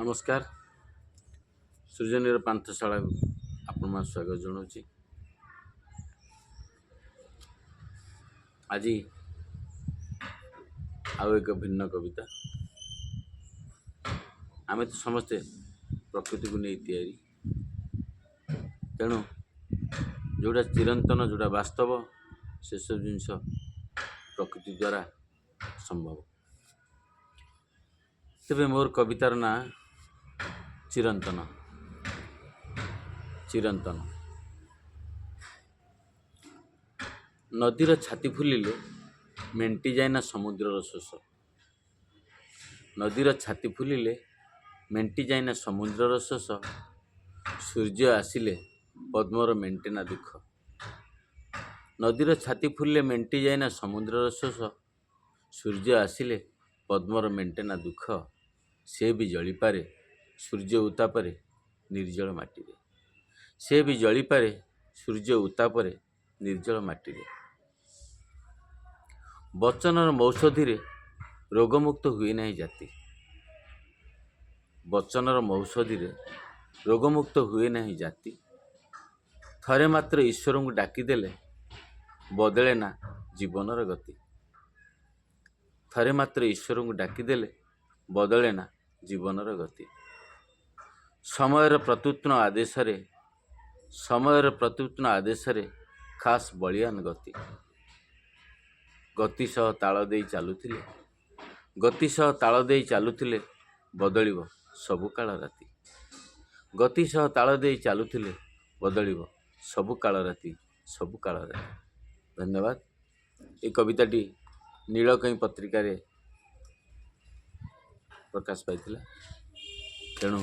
ନମସ୍କାର, ସୃଜନୀର ପାନ୍ଥଶାଳାକୁ ଆପଣମାନଙ୍କୁ ସ୍ୱାଗତ ଜଣାଉଛି। ଆଜି ଆଉ ଏକ ଭିନ୍ନ କବିତା। ଆମେ ତ ସମସ୍ତେ ପ୍ରକୃତିକୁ ନେଇ ତିଆରି, ତେଣୁ ଯେଉଁଟା ଚିରନ୍ତନ, ଯେଉଁଟା ବାସ୍ତବ, ସେସବୁ ଜିନିଷ ପ୍ରକୃତି ଦ୍ୱାରା ସମ୍ଭବ। ତେବେ ମୋର କବିତାର ନାଁ ଚିରନ୍ତନ। ଚିରନ୍ତନ। ନଦୀର ଛାତି ଫୁଲିଲେ ମେଣ୍ଟିଯାଏ ନା ସମୁଦ୍ରର ଶୋଷ। ନଦୀର ଛାତି ଫୁଲିଲେ ମେଣ୍ଟିଯାଏ ନା ସମୁଦ୍ରର ଶୋଷ। ସୂର୍ଯ୍ୟ ଆସିଲେ ପଦ୍ମର ମେଣ୍ଟେ ନା ଦୁଃଖ। ନଦୀର ଛାତି ଫୁଲିଲେ ମେଣ୍ଟିଯାଏ ନା ସମୁଦ୍ରର ଶୋଷ। ସୂର୍ଯ୍ୟ ଆସିଲେ ପଦ୍ମର ମେଣ୍ଟେ ନା ଦୁଃଖ। ସେ ବି ଜଳିପାରେ ସୂର୍ଯ୍ୟ ଉତ୍ତାପରେ ନିର୍ଜଳ ମାଟିରେ। ସେ ବି ଜଳିପାରେ ସୂର୍ଯ୍ୟ ଉତ୍ତାପରେ ନିର୍ଜଳ ମାଟିରେ। ବଚନର ମୌଷଧିରେ ରୋଗମୁକ୍ତ ହୁଏ ନାହିଁ ଜାତି। ବଚନର ମୌଷଧିରେ ରୋଗମୁକ୍ତ ହୁଏ ନାହିଁ ଜାତି। ଥରେ ମାତ୍ର ଈଶ୍ୱରଙ୍କୁ ଡାକିଦେଲେ ବଦଳେ ନା ଜୀବନର ଗତି। ଥରେ ମାତ୍ର ଈଶ୍ୱରଙ୍କୁ ଡାକିଦେଲେ ବଦଳେ ନା ଜୀବନର ଗତି। ସମୟର ପ୍ରତ୍ୟୁତ୍ନ ଆଦେଶରେ, ସମୟର ପ୍ରତ୍ୟୁତ୍ନ ଆଦେଶରେ ଖାସ୍ ବଳିଆନ ଗତି। ଗତି ସହ ତାଳ ଦେଇ ଚାଲୁଥିଲେ, ଗତି ସହ ତାଳ ଦେଇ ଚାଲୁଥିଲେ ବଦଳିବ ସବୁ କାଳ ରାତି। ଗତି ସହ ତାଳ ଦେଇ ଚାଲୁଥିଲେ ବଦଳିବ ସବୁ କାଳ ରାତି, ସବୁ କାଳ ରାତି। ଧନ୍ୟବାଦ। ଏ କବିତାଟି ନୀଳକଇଁ ପତ୍ରିକାରେ ପ୍ରକାଶ ପାଇଥିଲା। ତେଣୁ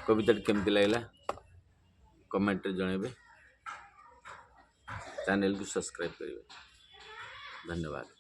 କବିତାଟି କେମିତି ଲାଗିଲା କମେଣ୍ଟରେ ଜଣାଇବେ, ଚ୍ୟାନେଲକୁ ସବସ୍କ୍ରାଇବ୍ କରିବେ। ଧନ୍ୟବାଦ।